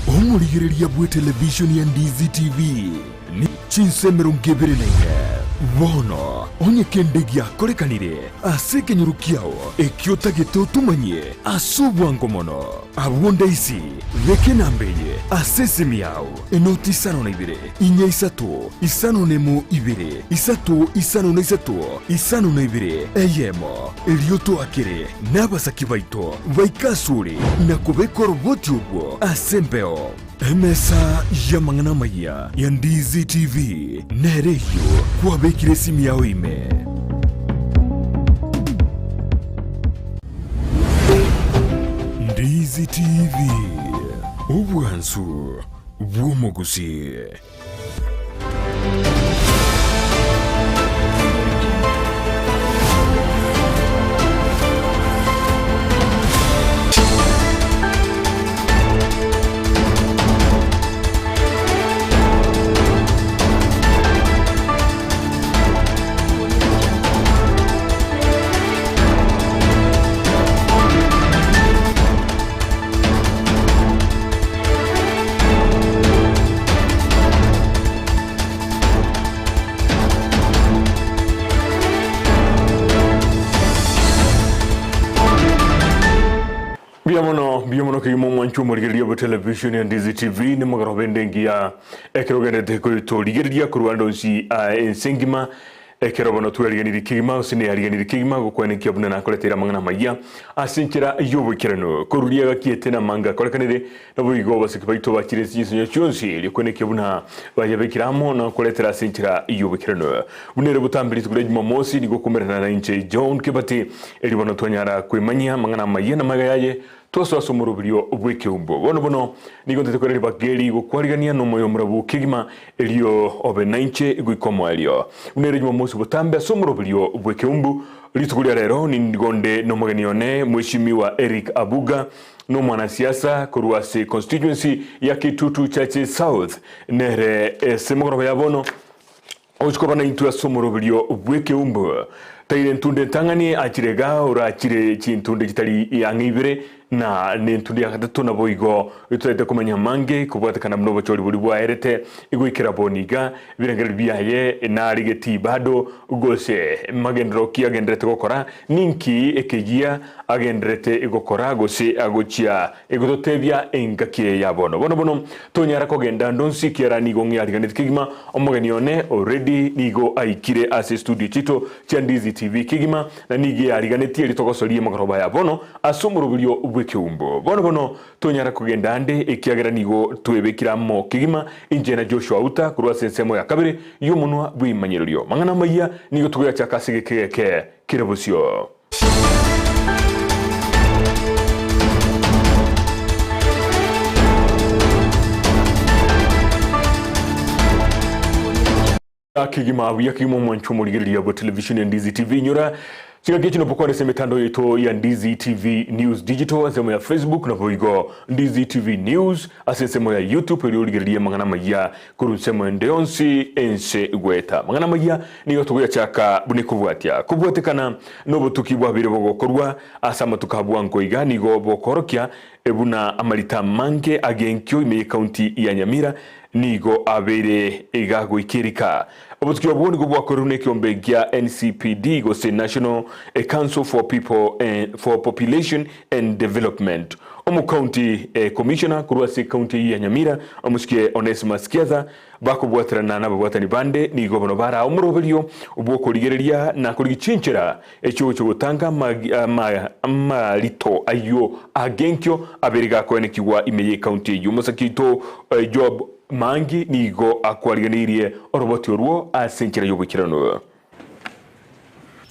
Omorigereria bw'etelevishoni ya Ndizi TV ni chinsa 24. Bono onye kende giakorekanire ase ekenyoro kiao ekio otagete otomanyie ase obwango mono, abwo ndaisi beka enamba eye ase esimi yao, enoti 52 4 3 5 1 2 3 5 3 52 1, erio toakere nabasaki baito baike asore na kobeka oroboti orwo ase embeo. Emesa y'amang'ana amayia ya Ndizi TV nere eyio kwabekire esimi yao ime. Ndizi TV, obwansu bw'omogusii. Mbuya mono, mbuya mono kegima omwanchi omorigereria bwe television ya Ndizi TV nemogoro bende engiya ekero ogenderete koitorigereria korwa ande onsi aa ense engima Ekero bono twariganirie kegima, gose neyariganirie kegima, gokwanekia buna nakoreteire amang'ana amayia ase enchera y'oboikeranu. Korwa riria gakiete namanga akorekanire, naboigo abasike baito bachire ase chinsonyo chionsi, erio kwenekia buna bayabekire amo na koretera ase enchera y'oboikeranu. Buna ere botambe rituko ria Jumamosi nigo okomerana nainche John Kebati, erio bono twanyara kwemanyia amang'ana amayia namaiga yaye, Twasoa ase omoroberio bw'ekeumbu. Bono bono nigo ntete koira ribaga eri gokwarigania nomoyo omorabu kegima, erio obe nainche goika omoerio. Buna ere Jumamosi botambe ase omoroberio bw'ekeumbu, rituko ria rero nigo nde nomogeni one Mweshimiwa Eric Abuga, nomwanasiasa korwa ase constituency ya Kitutu Chache South, nere ase mogoroba ya bono Gochia koba naintwe ase omoroberio bw'ekeumbu. Taire entunde entang'ani achire iga, orachire chintunde chitari ang'e ibere, na nentunde ya gatato naboigo. Totaete komanya amange kobwatekana buna obochori boria bwaerete goikera bono iga, ebirengererio biaye narigetie bado, gose magenderero ki agendererete gokora, ninki ekeyia agendererete gokora gose agochia Egototebia engaki eye ya bono. Bono bono tonyara kogenda ande onsi ekiagera nigo ng'eariganeti kegima. Omogeni one already nigo aikire ase estudio chiaito chia Ndizi TV kegima na nigo eariganetie erio togosoria emegoroba ya bono ase omoroberio bw'ekeumbu. Bono bono tonyara kogenda ande ekiagera nigo twebekire amo kegima inche na Joshua Auta korwa ase ensemo ya kabere y'omonwa bw'eimanyererio. Mang'ana amayia nigo togoyachaka ase egeka egeke kere bosio. Kegima buya kegima omwancho omorigereria bwa television ya Ndizi TV inyora chingaki echi nabo kwarese emetandao yaito ya Ndizi TV News Digital ensemo ya Facebook naboigo Ndizi TV News ase ensemo ya YouTube erio origererie amang'ana amayia Korwa ensemo ende yonsi ense goeta amang'ana amayia nigo togoyachaka buna ekobwatia. Kobwatekana nobotuki bwabeire bogokorwa ase amatuko a bwango iga nigo bokoorokia buna amarita amange agenkio ime y'ecounty ya Nyamira nigo abeire iga goika erika. Obotuki obwo nigo bwakorirwe nekiombe gia NCPD gose National Council for People for Population and Development. Omocounty Commissioner korwa ase ecounty eyio ya Nyamira, omosike Onesmus Kiatha, bakobwaterana nababwatani bande nigo bono baraa omoroberio bw'okorigereria na korigia chinchera echiogochia gotanga amarito ayio agenkio abere gakoenekigwa ime y'ecounty eyio. Omosake oito Job Mangi nigo akwariganeirie oroboti orwo ase enchera y'oboikeranu.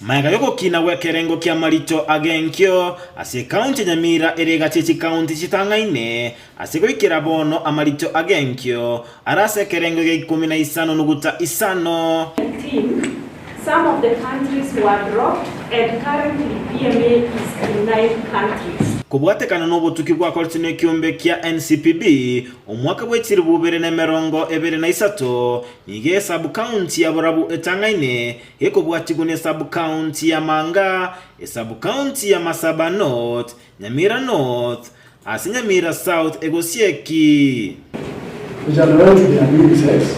Magega y'ogokina gw'ekerengo ki'amarito agenkio ase ekaunti ya Nyamira ere egati ye chikaunti chitang'aine ase goikera bono amarito agenkio are ase ekerengo gia ikomi na isano nuguta isano. 19, some of the countries were dropped and currently PMA is in nine countries. Kobwatekana nobotuki bwakoretwe nekiombe kia NCPB omwaka bwe chilifu bibere na emerongo ebere na isato, nigo esabukaunti ya Borabu etang'aine Gekobwatigwa ne sub-county ya Manga, esub-county ya Masaba North, Nyamira North. Ase Nyamira South egosieki. Vijana wetu they are doing sex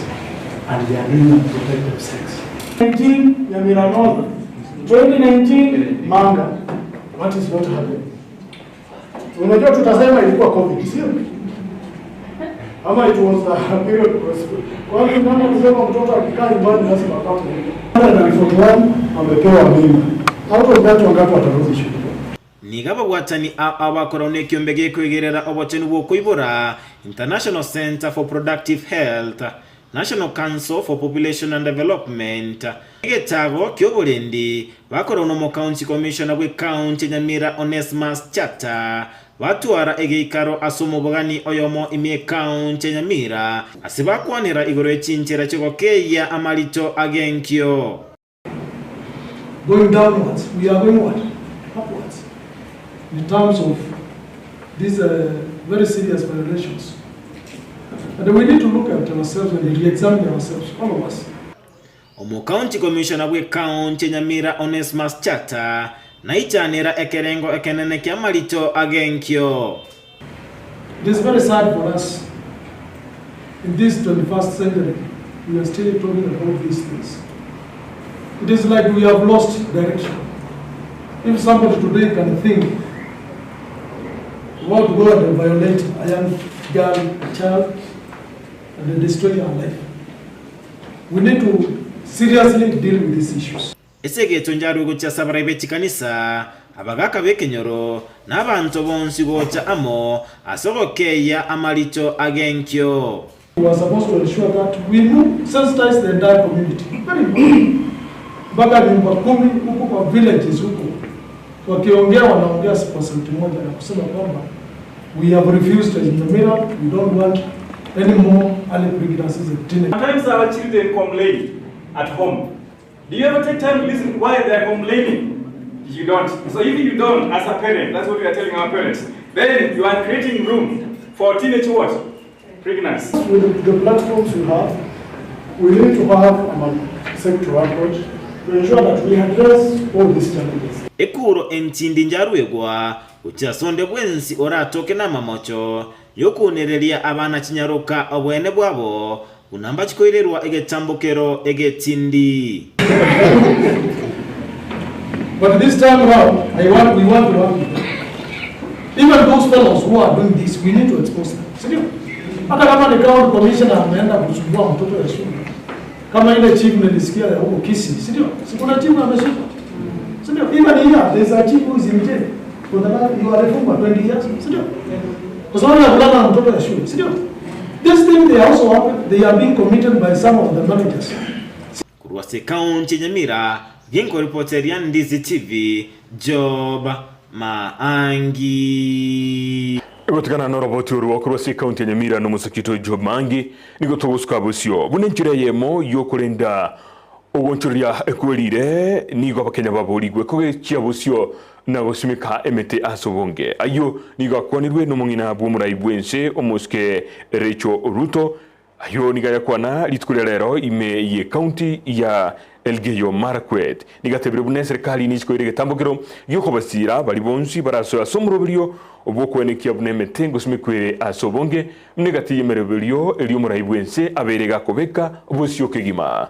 and they are doing unprotected sex. 2019 Nyamira North, 2019 Manga. What is not happening? Unajua tutasema ilikuwa COVID, sio? Ama it was a period kwa hiyo nani alisema mtoto akikaa nyumbani lazima apate 141 amepewa mimba. Out of that wangapi watarudi shule? Nigo ababwatani abakorwa nekiombe gekoigerera obochenu bw'okoibora, International Centre for Productive Health, National Council for Population and Development, egetago ki'oborendi, bakorwa nomocounty commissioner bw'ecounty ya Nyamira Onesmus Chata, batwara egeikaro ase omobogani oyomo ime y'ecounty ya Nyamira ase bakwanera igoro ye chinchera chi'ogokeyia amarito ag'enkio. Going downwards, we are going what? Upwards in terms of these uh, very serious violations. And we need to look at ourselves and re-examine ourselves, all of us. Omocounty Commissioner bw'ecounty ya Nyamira Onesmus Chata naichanera ekerengo ekenene ki'amarito ag'enkio. It is very sad for us in this 21st century, we are still talking about these things. It is like we have lost direction. If somebody today can think about go and violate a young girl, a child, and destroy her life, we need to seriously deal with these issues. Ase egecho njarue gochia ase abarai be chikanisa, abagaaka b'ekenyoro, na abanto bonsi gocha amo ase ogokeyia amaricho ag'enkio. We are supposed to ensure that we do sensitize the entire community. Very important. Mpaka nyumba kumi huko kwa villages huko wakiongea wanaongea kwa sauti moja na kusema kwamba we have refused as Nyamira, we don't want any more early pregnancies and teenage. Sometimes our children complain at home. Do you ever take time to listen why they are complaining? You don't. So if you don't, as a parent, that's what we are telling our parents, then you are creating room for teenage what? Pregnancy. With the platforms we have, we need to have a multi-sectoral approach to ensure that we address all these challenges. Ekuro entindi njaruegwa gochia ase onde bwensi oratoke namamocho y'okounereria abana chinyaroka oboene bwabo, buna mbachikoirerwa egetambokero egetindi. But this time round, I want, we want to work with them. Even those fellows who are doing this, we need to expose them. Si ndio? Hata kama ni county commissioner ameenda kusumbua mtoto ya shule. Kama ile chief nilisikia ya huko Kisii, si ndio? Si kuna chief ameshikwa. Si ndio? Even here there is a chief who is in jail. For the last, you are for 20 years, si ndio? Kwa sababu ya kulala na mtoto ya shule, si ndio? This thing they also happen, they are being committed by some of the managers. Korwa ase ekaunti ya Nyamira, ginkoripoteria Ndizi TV, Job Maangi. Gotigana noroboti orwo korwa ase ekaunti ya Nyamira nomosaki oito Job Maangi, nigo togosuka bosio buna enchera eyemo yokorenda ogonchoreria ekwerire nigo abakenya baborigwe kogechia bosio na gosimeka emete ase obonge. Ayio nigo akwanirwe nomong'ina bw'omorai bw'ense omosike Rachel Ruto. Ayio nigo ayakwana rituko ria rero ime y'ecounty ya Elgeyo Marakwet. Nigo atebire buna eserikali nichikoire egetambokero giokobasira baria bonsi barasoe ase omoroberio bw'okoenekia buna emete ngosimekwa ere ase obonge buna egati y'emeroberio eria omorai bw'ense abeire gakobeka bosio kegima.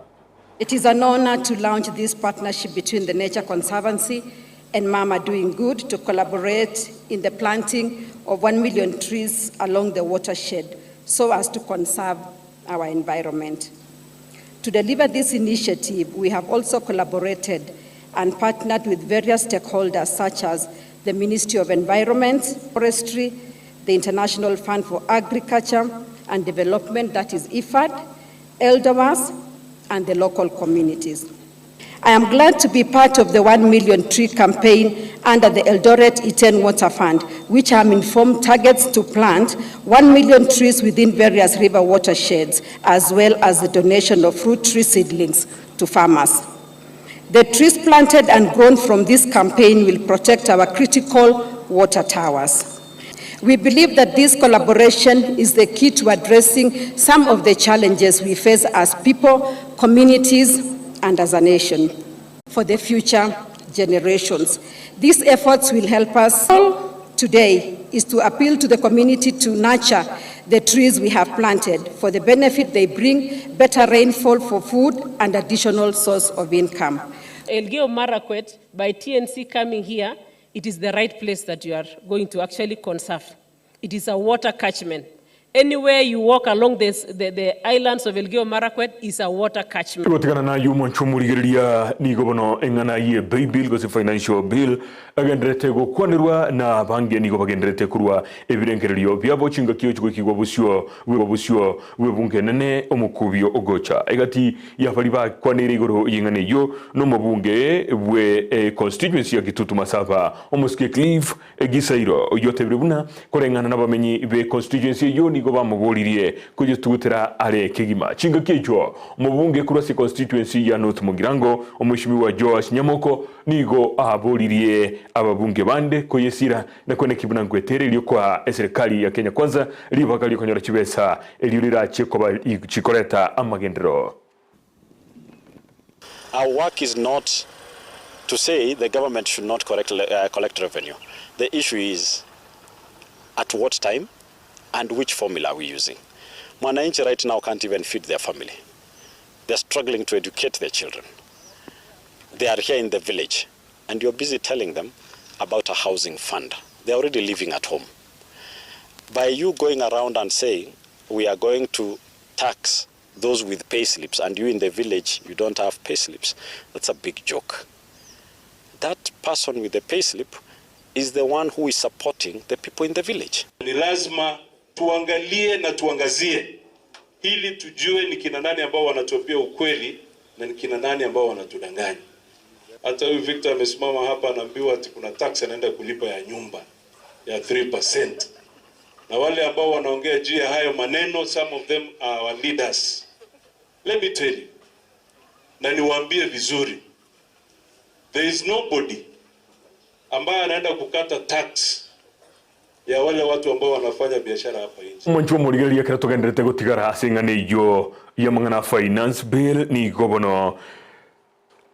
It is an honor to launch this partnership between the Nature Conservancy and Mama Doing Good to collaborate in the planting of 1 million trees along the watershed so as to conserve our environment. To deliver this initiative, we have also collaborated and partnered with various stakeholders such as the Ministry of Environment, Forestry, the International Fund for Agriculture and Development, that is IFAD, Eldowas, and the local communities. I am glad to be part of the 1 million tree campaign under the Eldoret Iten Water Fund, which I'm informed targets to plant 1 million trees within various river watersheds, as well as the donation of fruit tree seedlings to farmers. The trees planted and grown from this campaign will protect our critical water towers. We believe that this collaboration is the key to addressing some of the challenges we face as people, communities, and as a nation for the future generations. These efforts will help us all today is to appeal to the community to nurture the trees we have planted for the benefit they bring, better rainfall for food and additional source of income. Elgeyo Marakwet, by TNC coming here, it is the right place that you are going to actually conserve. It is a water catchment. Anywhere you walk along this, the islands of Elgeyo Marakwet is a water catchment. Gotigana nayio omwancho omorigereria nigo bono eng'ana ye Pay Bill gose Financial Bill egendererete gokwanerwa na abange nigo bagendererete korwa ebirengererio biabo chingaki ochi goikigwa bosio bwe bosio bw'ebunge enene omokubio ogocha. Egati y'abaria bakwaneire igoro y'eng'ana eyio nomobunge bwe constituency ya Kitutu Masaba omosike Cliff Gisairo oyio otebire buna koreng'ana nabamenyi be constituency eyio nigo bamoboririe koyetugutera are kegima. Chingaki echio omobunge korwa ase constituency ya North Mugirango Omweshimiwa Joash Nyamoko nigo aboririe ababunge bande koyesira na kweneki buna nkwetere erio koa eserekari ya Kenya Kwanza ribaga riokonyora chibesa erio rirache koba chikoreta amagenderero. Our work is not to say the government should not correct, collect revenue. The issue is at what time and which formula are we using. Mwananchi right now can't even feed their family. They're struggling to educate their children. They are here in the village and you're busy telling them about a housing fund. They're already living at home. By you going around and saying we are going to tax those with pay slips and you in the village you don't have pay slips, that's a big joke. That person with the pay slip is the one who is supporting the people in the village. Ni lazima tuangalie na tuangazie ili tujue ni kina nani ambao wanatuambia ukweli na ni kina nani ambao wanatudanganya. Hata huyu Victor amesimama hapa anaambiwa ati kuna tax anaenda kulipa ya nyumba ya 3%. Na wale ambao wanaongea juu ya hayo maneno, some of them are our leaders. Let me tell you, na niwaambie vizuri, there is nobody ambaye anaenda kukata tax ya wale watu ambao wanafanya biashara hapa nje. Omonche omorigereria ekero togenderete gotigara ase eng'ana eyio y'amang'ana a Finance Bill nigo bono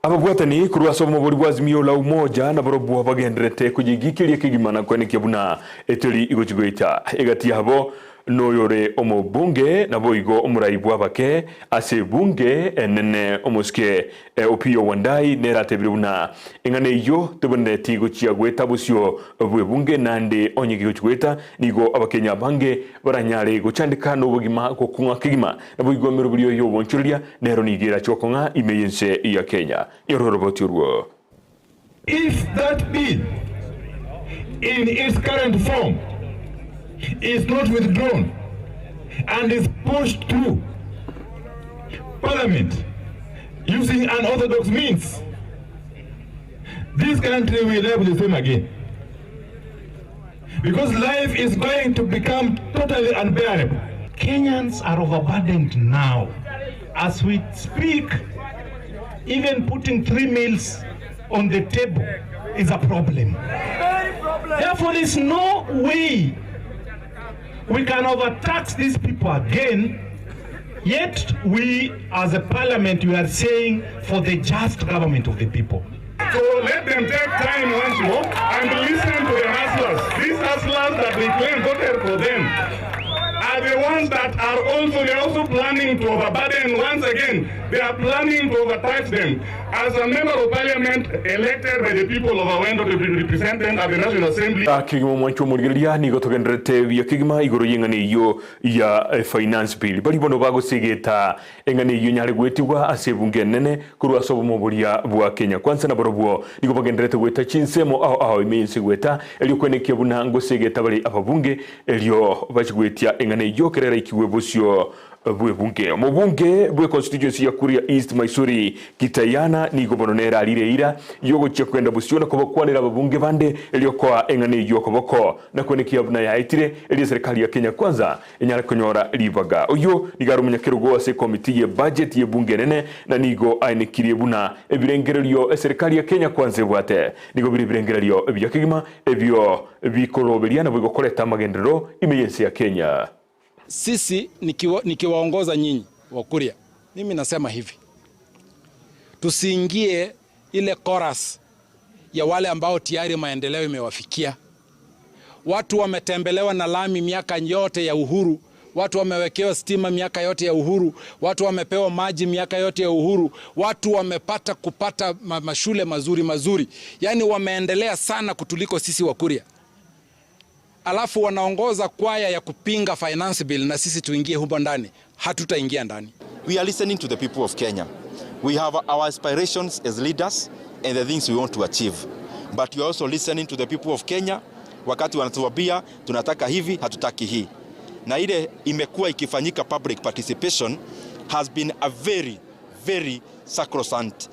ababwatani korwa ase omobori bwa Azimio la Umoja nabarobwo bagenderete koyegiikeria kegima na koenekia buna eteri igochi goeta egati yabo Noyore omobunge, naboigo omorai bw'abake ase ebunge enene omosike Opiyo Wandayi nere atebire buna eng'ana eyio tebwenereti gochia goeta bosio bw'ebunge naende onye gegochia goeta nigo abakenya abange baranyare gochandeka nobogima gokong'a kegima naboigo emeroberio y'obonchoreria nero nigo erache gokong'a ime y'ense ya Kenya. Yororoboti orwo. If that bill in its current form is not withdrawn and is pushed through parliament using unorthodox means, this country will never be the same again. Because life is going to become totally unbearable. Kenyans are overburdened now. As we speak, even putting 3 meals on the table is a problem. Therefore, there is no way we can overtax these people again, yet we as a parliament, we are saying for the just government of the people. So let them take time once more and listen to the hustlers. These hustlers that we claim voted for them are the ones that are also, they are also planning to overburden once again. They are planning to overtax them. As a member of parliament elected by the people of Awendo to represent them at the National Assembly. Kegima omwancho omorigereria nigo togendererete buya kegima igoro y'eng'ana eyio ya Finance Bill. Baria bono bagosegeta eng'ana eyio nyare goetigwa ase ebunge enene korwa ase obomo boria bwa Kenya Kwanza nabarobwo nigo bagendererete goeta chinsemo ao ao ime y'ense goeta erio kwenekia buna ngosegeta bare ababunge erio bachi goetia eng'ana eyio ekero eraikigwe bosio bw'ebunge. Omobunge bwe constituency ya Kuria East Maisuri Kitayana nigo bono nere arire eira y'ogochia kogenda bosio na kobakwanera ababunge bande erio koa eng'ana eyio okoboko na kwenekia buna yaetire erio eserekari ya Kenya Kwanza enyare konyora ribaga. Oyio nigo are omonyakerogo ase ekomiti ye budget y'ebunge enene na nigo aenekirie buna ebirengererio eserekari ya Kenya Kwanza ebwate nigo bire ebirengererio ebiya kegima ebio bikoroberia naboigo koreta amagenderero ime y'ense ya Kenya. Sisi nikiwaongoza nyinyi Wakuria, mimi nasema hivi, tusiingie ile chorus ya wale ambao tayari maendeleo imewafikia. Watu wametembelewa na lami miaka yote ya uhuru, watu wamewekewa stima miaka yote ya uhuru, watu wamepewa maji miaka yote ya uhuru, watu wamepata kupata mashule mazuri mazuri, yaani wameendelea sana kutuliko sisi Wakuria. Alafu wanaongoza kwaya ya kupinga finance bill na sisi tuingie humo ndani, hatutaingia ndani. We are listening to the people of Kenya. We have our aspirations as leaders and the things we want to achieve. But we are also listening to the people of Kenya wakati wanatuambia tunataka hivi, hatutaki hii. Na ile imekuwa ikifanyika public participation has been a very, very sacrosanct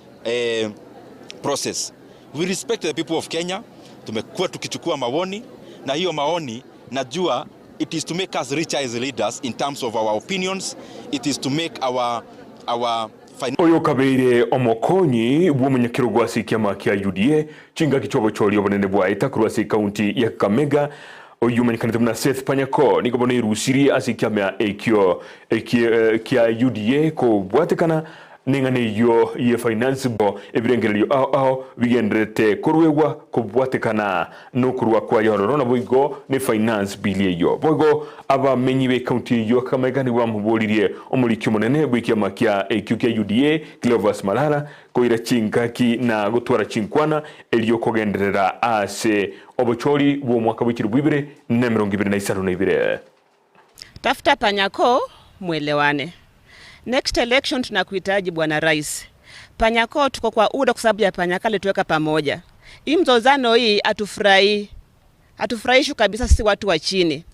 process. We respect the people of Kenya. Tumekuwa tukichukua maoni na hiyo maoni najua it is to make us richer as leaders in terms of our opinions. It is to make our Oyo kabeire omokonyi bw'omunyakiro gwa ase ekiama kia UDA chingaki chia obochori obonene bwa eta korwa ase ekaunti ya Kakamega oyo omanyekanete buna Seth Panyako nigo bono erusirie ase ekiama ekio kia UDA kobwatekana neng'ana eyio ye finance bo ebirengererio ao ao bigendererete koruegwa kobwatekana nokorua kwaye ororo naboigo ne finance bill eyio. Boigo abamenyi b'ecounty eyio Kakamega nigo bamoboririe omoriki omonene bw'ekiama kia ekio kia UDA Cleophas Malala koira chingaki na gotwara chinkwana erio kogenderera ase obochori bw'omwaka bw'echilifu ibere na emerongo ibere na isano na ibere. Tafuta Panyako mwelewane. Next election tunakuhitaji bwana rais. Panyako tuko kwa UDA kwa sababu ya Panyako alituweka pamoja. Hii mzozano hii hatufurahi. Hatufurahishwi kabisa sisi watu wa chini.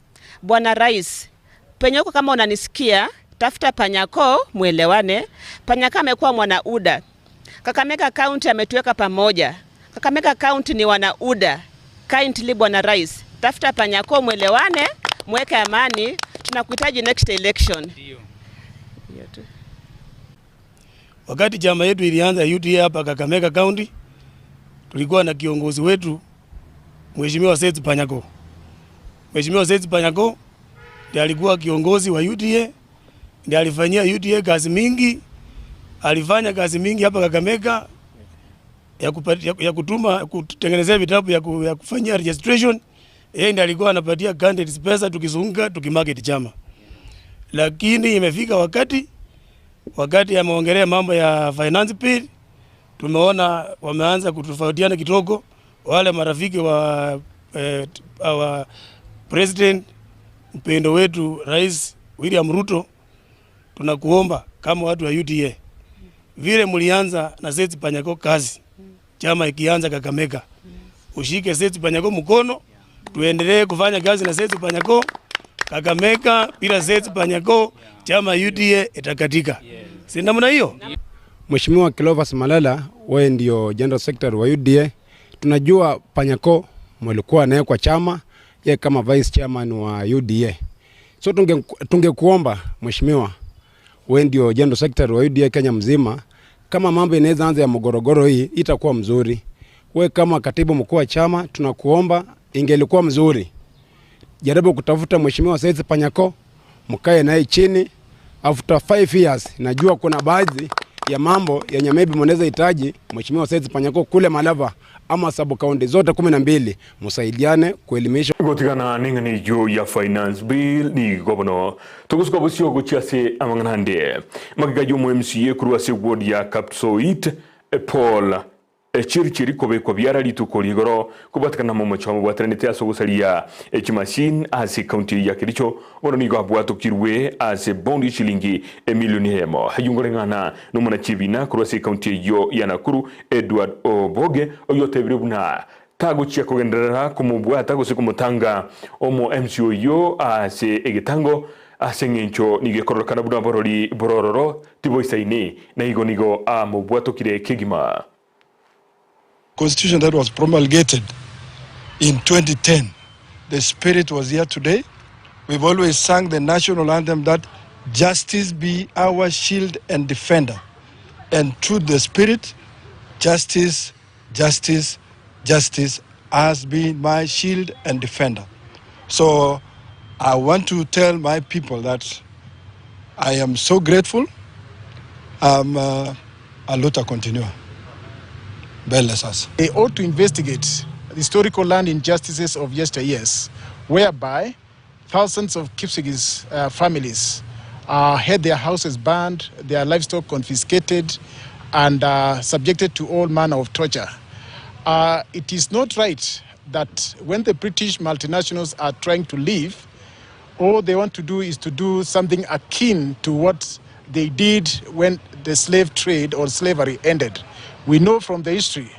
Bwana rais, penye huko kama unanisikia, tafuta Panyako mwelewane. Panyako amekuwa mwana UDA. Kakamega County ametuweka pamoja. Kakamega County ni wana UDA. Kindly bwana rais, tafuta Panyako mwelewane, mweke amani, tunakuhitaji next election. Ndio. Wakati chama yetu ilianza UDA hapa Kakamega County, tulikuwa na kiongozi wetu Mheshimiwa Seth Panyako. Mheshimiwa Seth Panyako ndiye alikuwa kiongozi wa UDA, ndiye alifanyia UDA kazi mingi, alifanya kazi mingi hapa Kakamega ya kutuma kutengenezea vitabu ya kufanyia registration. Yeye ndiye alikuwa anapatia candidates pesa tukizunguka tukimarket chama. Lakini imefika wakati ameongelea mambo ya finance bill, tumeona wameanza kutofautiana kidogo. Wale marafiki wa president mpendo wetu Rais William Ruto, tunakuomba kama watu wa UDA, vile mlianza na Seth Panyako kazi, chama ikianza Kakamega, ushike Seth Panyako mkono, tuendelee kufanya kazi na Seth Panyako Kakamega. Bila Seth Panyako chama UDA itakatika. Si namna hiyo? Mheshimiwa Cleophas Malala, wewe ndio General Secretary wa UDA. Tunajua Panyako mlikuwa naye kwa chama, yeye kama Vice Chairman wa UDA. So tungekuomba Mheshimiwa, wewe ndio General Secretary wa UDA Kenya mzima, kama mambo inaweza anza ya mgorogoro hii itakuwa mzuri. Wewe kama katibu mkuu wa chama tunakuomba, ingelikuwa mzuri jaribu kutafuta Mheshimiwa Seth Panyako, mkae naye chini. After 5 years najua kuna baadhi ya mambo yenye maybe mnaweza hitaji Mheshimiwa Seth Panyako kule Malava ama sub county zote 12, msaidiane kuelimisha. Gotigana ning'ani yo ya finance bill ni gobono tugusuka busio gochia ase amang'ana magiga yo MCA kurwa ase ward ya Kapsoit Paul chirichiri kobekwa biara rituko rigoro kobwatekana momocho mobwateranete ase ogosaria echimashini ase county ya Kericho bono nigo abwatokirwe ase bondi shilingi emilioni emo hayungoreng'ana nomonachibina korwa ase county eyo ya Nakuru Edward Oboge oyo otebire buna tagochia kogenderera komobwata gose komotanga omo MC oyo ase egetango ase ng'encho nigo ekororokana buna borori borororo tiboisaine na igo nigo amobwatokire kegima. Constitution that was promulgated in 2010. The spirit was here today. We've always sung the national anthem that justice be our shield and defender. And through the spirit, justice, justice, justice has been my shield and defender. So I want to tell my people that I am so grateful. I'm a luta continua. Bele sasa. They ought to investigate the historical land injustices of yesteryears. whereby thousands of Kipsigis families had their houses burned, their livestock confiscated, and subjected to all manner of torture. It is not right that when the British multinationals are trying to leave, all they want to do is to do something akin to what they did when the slave trade or slavery ended. We know from the history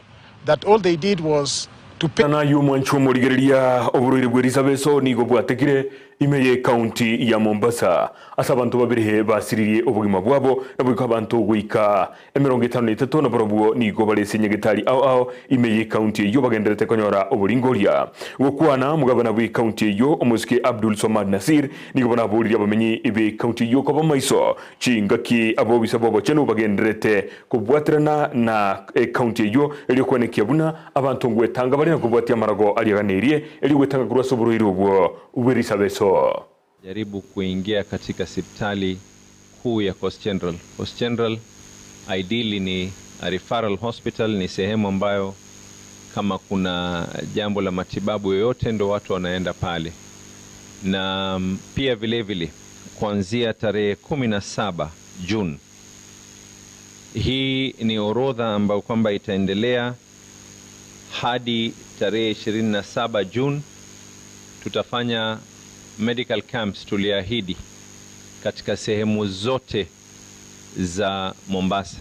that all they did was to pay. Na ayio omwanchwa omorigereria oborwaire bwe risabeso nigo bwatekire ime ye county ya Mombasa ase abanto babere basiririe obogima bwabo naboigo abanto goika Emerongo etano na etato nabarabwo nigo bare ase nyagetari ao ao ime y'ekaunti eyio bagendererete konyora oboringoria. Gokwana omogabana bw'ekaunti eyio omosike Abdul Swamad Nassir nigo banaboririe abamenyi b'ekaunti eyio koba maiso chingaki abobisa b'obochenu bagendererete kobwaterana na ekaunti eyio erio kwenekia buna abanto ngwetanga bare na kobwatia amarago aria aganeirie erio gwetanga korwa ase oborwaire obwo bw'erisabeso. Jaribu kuingia katika sipitali kuu ya Coast General. Coast General ideally ni a referral hospital, ni sehemu ambayo kama kuna jambo la matibabu yoyote ndo watu wanaenda pale. Na pia vile vile kuanzia tarehe 17 Juni, hii ni orodha ambayo kwamba itaendelea hadi tarehe 27 Juni. Tutafanya medical camps tuliahidi katika sehemu zote za Mombasa.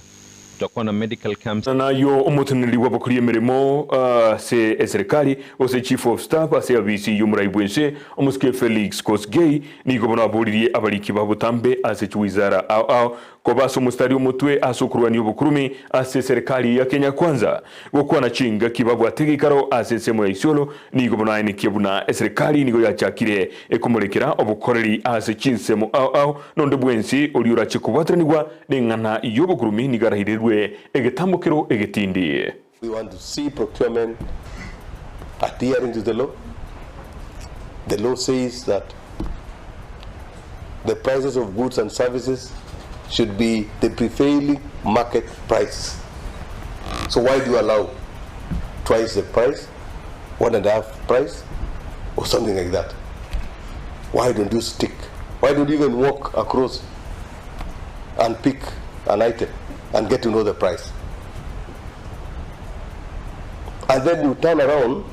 Tutakuwa na medical camps. Nayo omoteneneri bw'abakori emeremo ase eserekari, gose Chief of Staff ase abisi y'omorai bw'ense, omosike Felix Kosgei, nigo bono aboririe abariki ba botambe ase chiwizara ao ao Koba ase omositari omotwe ase okorwania obokurumi ase eserekari ya Kenya Kwanza, gokwana chingaki babwate egeikaro ase ensemo ya Isiolo, nigo bono aenekia buna eserekari nigo yachakire ekomorekera obokoreri ase chinsemo ao ao nonde bwensi oria orache kobwataranigwa neng'ana y'obokurumi nigo arairerwe egetambokero egetindi. We want to see procurement adhering to the law. The law says that the prices of goods and services should be the prevailing market price. So why do you allow twice the price, 1.5 price, or something like that? Why don't you stick? Why don't you even walk across and pick an item and get to know the price? And then you turn around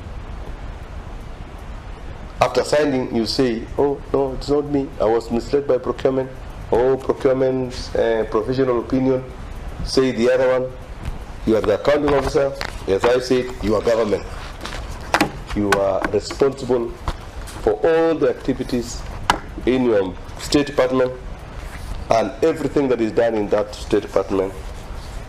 after signing, you say, oh, no, it's not me. I was misled by procurement. Oh, procurement's professional opinion. Say the other one. You are the accounting officer. As I said, you are government. You are responsible for all the activities in your state department, and everything that is done in that state department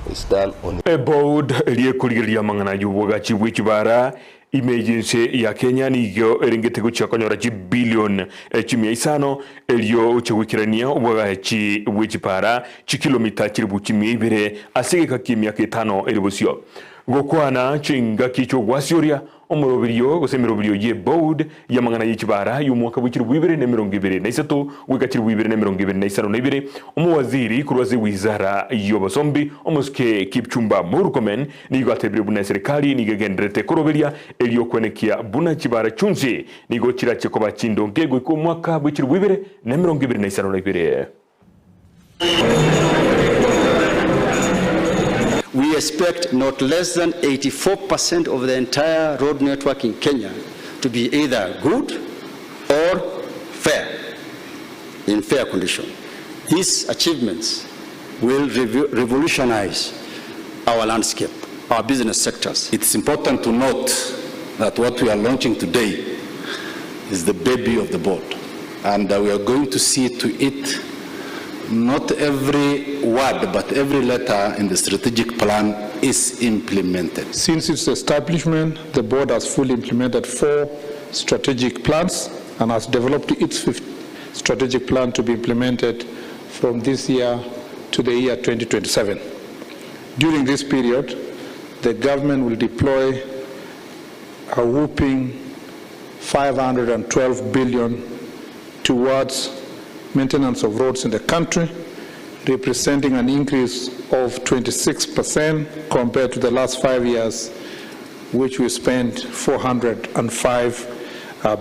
is done on Eboard eria ekorigereria amang'ana y'obwagachi bwe chibara ime y'ense ya Kenya nigo erengete gochia konyora chibilion chimia isano erio gochia goikerania obwagachi bwe chipara chikilomita chilifu chimia ibere ase egeka ki'emiaka etano ere bosio. Gokwana chingaki chi'ogwasioria omoroberio gose emeroberio y'eboard y'amang'ana ye chibara y'omwaka bwe chilifu ibere na emerongo ebere na isato goika chilifu ibere na emerongo ebere na isano na ibere, omowaziri korwa ase ewizara y'obosombi omosike Kipchumba Murkomen nigo atebire buna eserekari nigo egendererete koroberia erio kwenekia buna chibara chionsi nigo chirache koba chindonge goika omwaka bwe chilifu ibere na emerongo ebere na isano na ibere. We expect not less than 84% of the entire road network in Kenya to be either good or fair, in fair condition. These achievements will revolutionize our landscape, our business sectors. It's important to note that what we are launching today is the baby of the board, and we are going to see to it not every word but every letter in the strategic plan is implemented. Since its establishment, the board has fully implemented 4 strategic plans and has developed its 5th strategic plan to be implemented from this year to the year 2027. During this period, the government will deploy a whopping 512 billion towards maintenance of roads in the country, representing an increase of 26% compared to the last 5 years, which we spent 405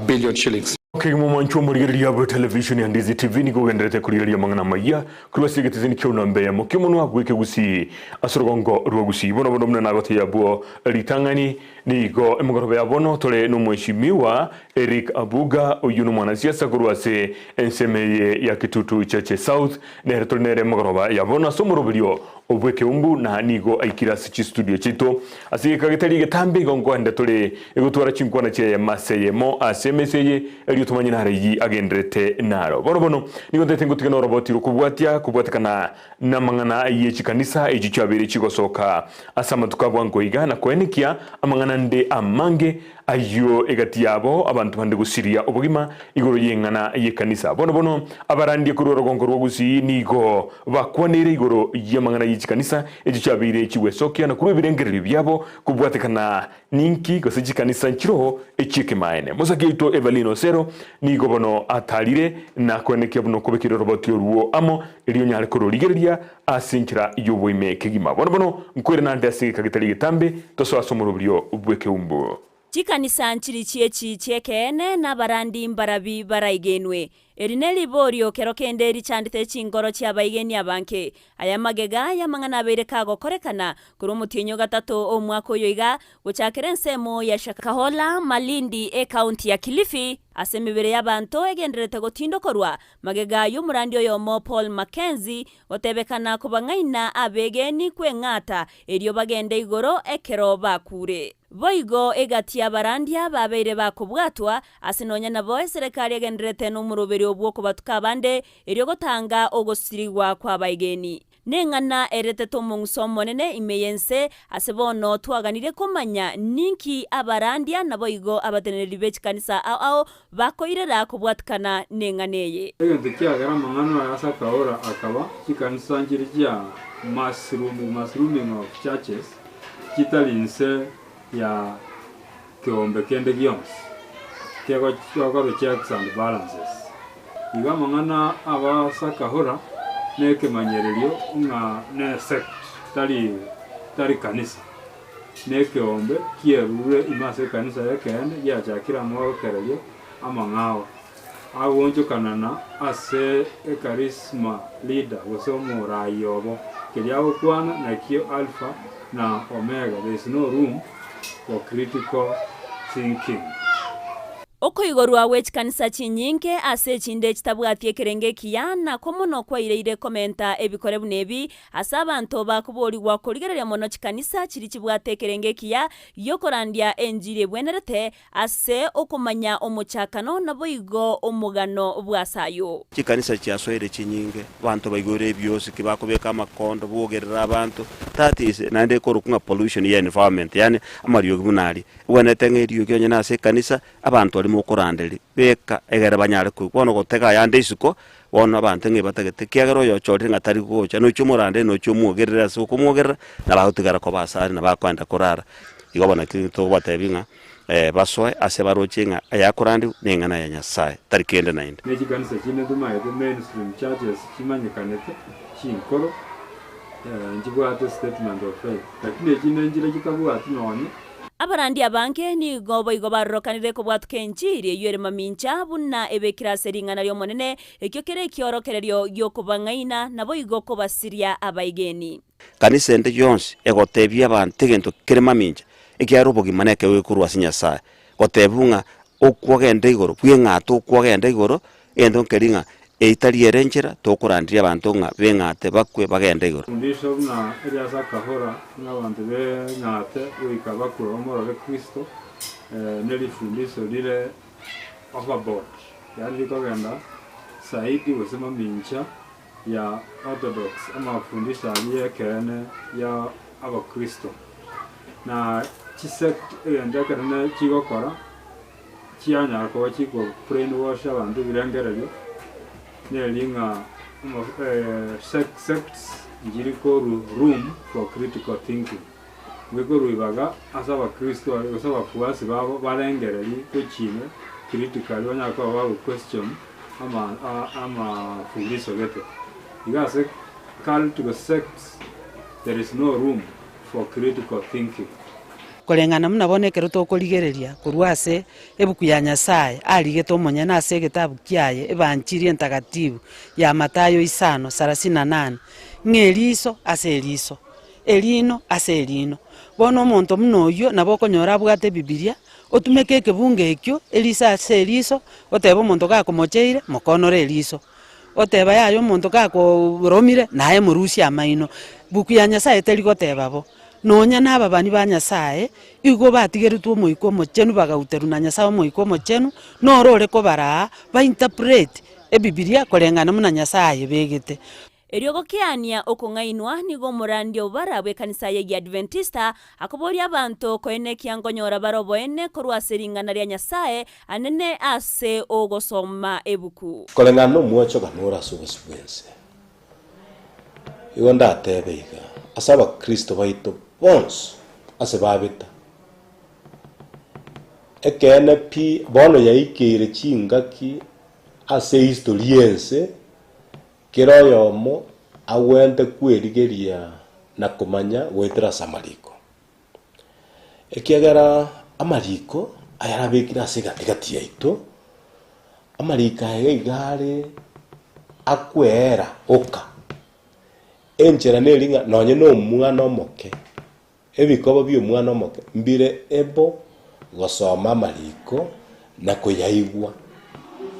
billion shillings. Kegima omwancho omorigereria bwe television ya Ndizi TV nigo ogenderete korigereria amang'ana amaya korwa ase egeteseni kia Unambe eyemo ki'omonwa bw'ekegusii ase orogongo rwa Gusii. Bono bono buna nagotebia abwo ritang'ani, nigo emegoroba ya bono tore nomweshimiwa Eric Abuga, oyio nomwanasiasa korwa ase ensemo eye ya Kitutu Chache South, nere tore nere emegoroba ya bono ase omoroberio obw'ekeumbu na nigo aikire ase chistudio chiaito. Ase egeka getari egetambe igo nkoenda tore egotwara chinkwana chi'eyemo ase eyemo ase emesa eye, erio tomanye naro eyio agenderete naro. Bono bono nigo ntaete ngotige noroboti rw'okobwatia kobwatekana namang'ana ye chikanisa echio chiabeire chigosoka ase amatuko a bwango iga, na koenekia amang'ana ande amange Ayio egati yabo abanto bande gosiria obogima igoro y'eng'ana y'ekanisa. Bono bono abarandie korwa orogongo rwa Gusii nigo bakwaneire igoro y'amang'ana ye chikanisa echio chiabeire chigwesokia na korwa ebirengererio biabo kobwatekana ninki gose chikanisa nchiroho echi'ekemaene. Mosaki oito Evelyn Osero nigo bono atarire na koenekia buna okobekire oroboti orwo amo erio onyare kororigereria ase enchera y'oboime kegima. Bono bono nkoire nande ase egeka getari egetambe, tosoe ase omoroberio bw'ekeumbu. Chikanisa nchiri chi'echi chi'ekeene, na abarandi mbarabi baraigenwe. Eri neriborio kero kende richandete chinkoro chi'abaigeni abange. Aya magega y'amang'ana abeire kagokorekana korwa omotienyi o gatato omwaka oyo iga, gochakera ensemo ya Shakahola, Malindi, ekaunti ya Kilifi, ase emebere y'abanto egendererete gotindokorwa Magega y'omorandi oyomo Paul Mackenzie gotebekana kobang'aina abegeni kweng'ata erio bagende igoro ekero bakure. Boigo egati y'abarandia babeire bakobwatwa, ase nonya nabo eserekari egendererete nomoroberio bw'okobatuka abande erio gotanga ogosirigwa kw'abaegeni. Neng'ana eretete omong'uso omonene ime y'ense, ase bono twaganirie komanya ninki abarandia naboigo abateneneri be chikanisa ao ao bakoirera kobwatikana neng'ana eye. Egento kiagera amang'ana aya ase akaora akaba, chikanisa nchire chia mushrooming, mushrooming of churches, chitari inse ya keombe kende gionsi, kegokorwa checks and balances. Igo amang'ana aba Sakahora nekemanyererio ng'a ne sect, tari tari kanisa. Nekeombe kierurwe ime ase ekanisa y'ekeene giachakire amorokererio amang'ao, agoonchokanana ase echarisma leader gose omoraai obo, keria agokwana nakio Alpha na Omega, there is no room for critical thinking. Okoigorwa gwe chikanisa chinyinge ase echinde chitabwati ekerengo ekiya nakwo mono kwaireire komenta ebikore buna ebi ase abanto bakoborigwa korigereria mono chikanisa chiria chibwate ekerengo ekiya giokorandia enchiri ebwenerete Ase okomanya omochakano naboigo omogano bw'Asayo. Chikanisa chiasoire chinyinge, abanto baigoire ebiosiki, bakobeka amakondo, bogerera abanto, that is naende ekorokwa ng'a pollution ya environment yaani amariogi buna aria. Ebwenerete ng'a eriogi onye nase ekanisa, abanto baria mokoranderia, beka egere banyare koigwa. Bono gotega ayande isiko, bono abanto ng'a ebatagete, ekiagera oyo ochorire ng'a tari gocha, nochia omoranderie nochia omwogerere ase okomwogerera, nabo agotigara koba asare, nabo akoenda korara. Igo bono ekio togobatebia ng'a basoe ase baroche ng'a ayakorandigwa neng'ana ya Nyasae, tari kende naende. Ne chikanisa chinde ntomaete mainstream churches chimanyekanete chinkoro nchibwate statement of faith lakini echinde nchire chitabwati nonye. Abarandi abange nigo boigo barorokanire kobwatuka enchiri eyio ere mamincha, buna ebekire ase ring'ana ri'Omonene, ekio kere ekiorokererio gi'okobang'aina, naboigo kobasiria abaegeni. Kanisa ende yonsi egotebia abanto egento kere mamincha, ekiagera obogima nekeegwa gekorwa ase Nyasae, gotebigwa ng'a okwogenda igoro, bweng'ate okwogenda igoro, egento nkeri ng'a eyio tari ere enchera tokoranderia abanto ng'a beng'ate bakwe bagende igoro. Fundisho buna eria ase akahora ng'a abanto beng'ate goika bakwe bamorore Kristo, nerifundisho rire overboard, yaani rikogenda zaidi gose mamincha ya Orthodox, amafundisho aria y'ekeene ya Abakristo, na chisect egento ekenene chigokora chianyara koba chiko brainwash abanto ebirengererio, neri ng'a sects nchiri koru room for critical thinking, ngekorwa ibaga ase abakristo baria gose abafuasi babo barengererie gochine critically banyare koba bago question ama amafundisho gete. Iga ase cult gose sects there is no room for critical thinking. Koreng'ana buna bono ekero tokorigereria korwa ase ebuku ya Nyasae arigete omonyene ase egetabu kiaye Ebanchiri Entagatibu ya Mathayo isano sarasini na nane, ng'a eriso ase eriso, erino ase erino. Bono omonto buna oyio nabo okonyora abwate Ebibilia, otumeke ekebungo ekio, eriso ase eriso, otebe omonto gakomocheire, mokonore eriso. Oteba yaya omonto gakoromire, naye morusie amaino. Buku ya Nyasae teri goteba bo. Nonya nababani ba Nyasae, igo batigeretwe Omoika Omochenu bagauterwa na Nyasae Omoika Omochenu, noro ore kobaraa ba interpret Ebibilia koreng'ana buna Nyasae ayebegete. Erio gokeania okong'ainwa nigo omorandia obara bw'ekanisa y'Egiadventista akoboria abanto koenekia nkonyora bare oboene korwa ase ring'ana ria Nyasae anene ase ogosoma ebuku. Koreng'ana nomwochogano ore ase obosio bw'ense, igo ndatebe iga ase abakristo baito bonsi ase babeta, Ekeene pi, bono yaikeire chingaki ase ehistory y'ense, Kera oyomo agwenerete kwerigeria na komanya goetera ase amariko, ekiagera amariko ayarabekire ase egati-gati yaito, amariko aya iga are akwera oka. Enchera neri ng'a nonye na omwana omoke, ebikoba bia omwana omoke mbire able gosoma amariko na koyaigwa,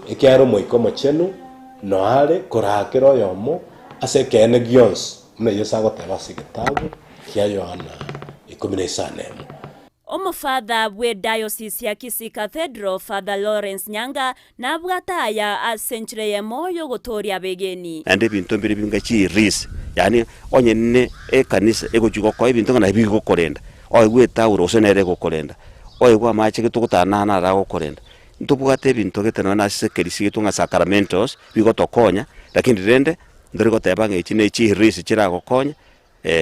ekiagera Omoika Omochenu noare koraa kera oyomo ase ekeene gionsi, buna Yeso agoteba ase egetabu kia Yohana ikomi na isano emo. Omofather bwe Diocese ya Kisii Cathedral, Father Lawrence Nyanga, nabwate aya ase enchera eyemo y'ogotooria abegeni. Naende ebinto mbire binga chiris, yaani onye ne ekanisa egochia gokoa ebinto ng'a nabi bigokorenda, oegwe etauro gose nere egokorenda, oegwe amache gete ogotana naro agokorenda. Ntobwate ebinto gete nonya na ase ekerisi giaito ng'a sacramentals, bigotokonya, lakini rende, ntori goteba ng'a echi ne chiris chiragokonye,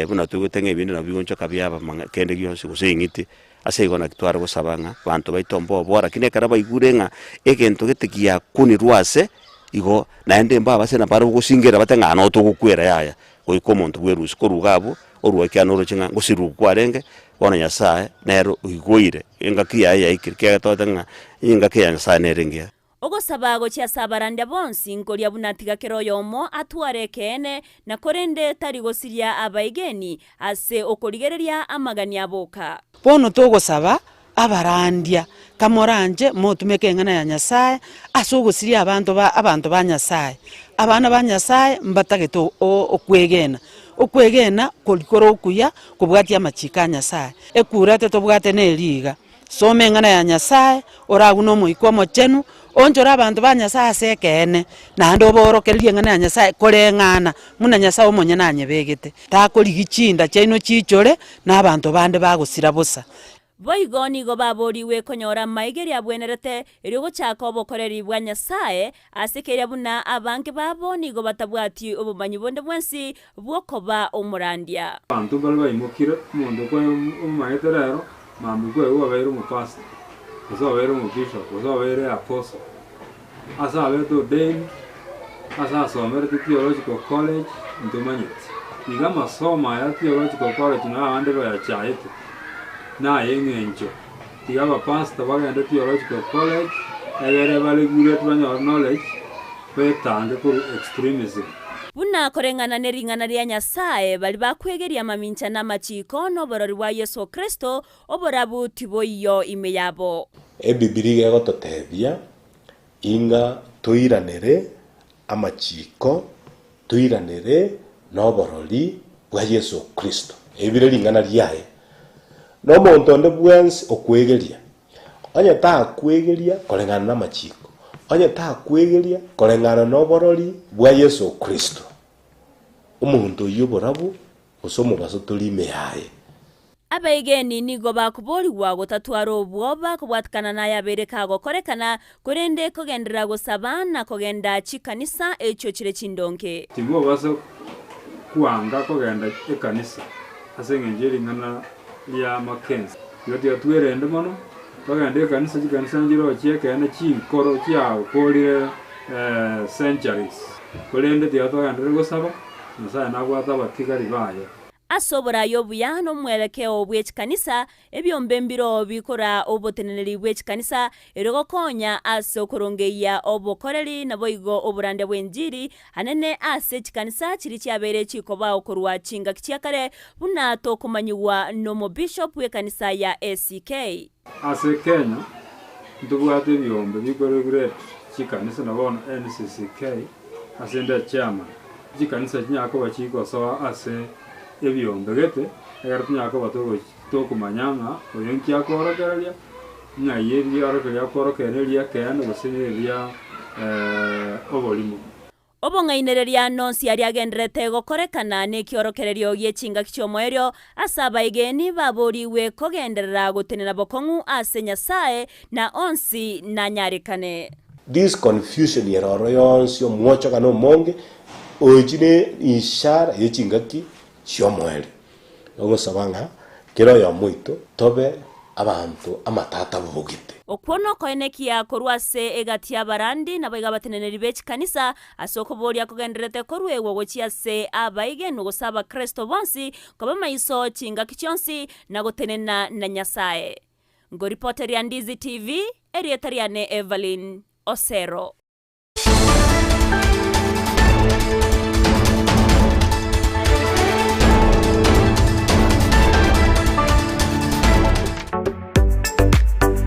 buna toigwete ng'a ebinde nabo bigonchoka biaba mang'a kende gionsi gose eng'iti, ase igo naki tware gosaba ng'a abanto baito mbobora, lakini ekero baigure ng'a egento gete giakunirwe ase igo, naende mbabase nabo gosingerera bate ng'a no togokwera yaya, goika omonto bwerusia korwa iga abwo, orwa ekiagera noroche ng'a ngosirwa kwarenge, bono Nyasaye nere oigoire engaki yaye yaikire, ekiagera tobwate ng'a engaki ya Nyasaye nere engiya. Ogosaba gochia ase abarandia bonsi nkoria buna tiga kera oyomo atware ekeene, na korende tari gosiria abaegeni ase okorigereria amagani abo oka. Bono togosaba abarandia, kamoranche motumeke eng'ana ya Nyasae ase ogosiria abanto ba abanto ba Nyasae. Abana ba Nyasae mbatagete okwegena, okwegena kori kore okuya kobwatia amachiko a Nyasae. Ekurate tobwate neri iga. Soma eng'ana ya Nyasae, oragune Omoika Omochenu, onchore abanto ba Nyasae ase ekeene, naende obaorokererie eng'ana ya Nyasae koreng'ana buna Nyasae omonyene anyebegete. Takorigia chinda chiaino chiichore, na abanto bande bagosira bosa. Boigo nigo baboorigwe konyora amaiga abwenerete erio gochaka obokoreri bwa Nyasae, ase keria buna abange babo nigo batabwati obomanyi bonde bwensi bw'okoba omorandia. Abanto mbare baimokire, omonto kwaye omomanyete rero, mambia kwaye obabeire omopastor, gose obabeire omobishop, gose obabeire apostle. Ase abete ordained, ase asomerete theological college, ntomanyeti. Iga amasomo aya theological college naro abande bayachaete, naye eng'encho. Tiga abapastor bagende theological college, egere baregulate banyore knowledge, betange korwa extremism. Buna koreng'ana ne ring'ana ria Nyasae, baria bakwegeria amamincha na amachiko na oborori bwa Yeso Kristo, oborabu tiboiyo ime yabo. Ebibilia iga egototebia ing'a toiranere amachiko, toiranere noborori bwa Yeso Kristo. Ebire ring'ana riaye. Na omonto onde bwensi okwegeria, onye takwegeria koreng'ana namachiko, onye takwegeria koreng'ana noborori bwa Yeso Kristo, omonto oyio oborabu gose omobaso tori ime yaye. Abaegeni nigo bakoborigwa gotatwara obwoba kobwatikana nayabeire kagokorekana, korende kogenderera gosaba na kogenda chikanisa echio chire chindonge. Timobasa kwanga kogenda ekanisa ase engencho ye ring'ana ria Mackenzie. Igo tiga twerende mono, togende ekanisa, chikanisa nchiroo chi'ekeene chinkoro chiakorire centuries, korende tiga togenderere gosaba, Nyasaye nabwate abatigari baye. Ase oboraai obuya na omwelekeo bwe chikanisa, ebiombe mbiro bikora oboteneneri bwe chikanisa, erio gokonya ase okorongeyia obokoreri naboigo oborandia bw'enchiri, anene ase chikanisa chiria chiabeire chikobao korwa chingaki chia kare, buna tokomanyigwa nomobishop bw'ekanisa ya ACK. Ase Kenya ntobwate ebiombe bikoregurate chikanisa na bono NCCK ase inde chairman. Chikanisa chinyara koba chigosoa ase ebiombe gete ekero tonyara koba tokomanya ng'a oyo nki akoorokereria, ng'ai eriorokererio akoorokereria neria ekeene gose neria oborimo. Obong'ainereria nonsi aria agendererete gokorekana nekiorokererio gie chingaki chi'omoerio, ase abaegeni baboorigwe kogenderera gotenena bokong'u ase Nyasae, na onsi nanyarekane. This confusion ere oro yonsi omwochogano omonge ochi ne ishara ye chingaki chi'omoerio. Ogosaba ng'a kera oyomo oito tobe abanto amatata bobogete. Okwo nokoenekia korwa ase egati y'abarandi, naboigo abateneneri be chikanisa, ase okoboria kogendererete koruegwa gochia ase abaigenwa gose Abakristo bonsi, koba maiso chingaki chionsi, na gotenena na Nyasae. Ngoripoteria Ndizi TV, erieta riane Evelyn Osero.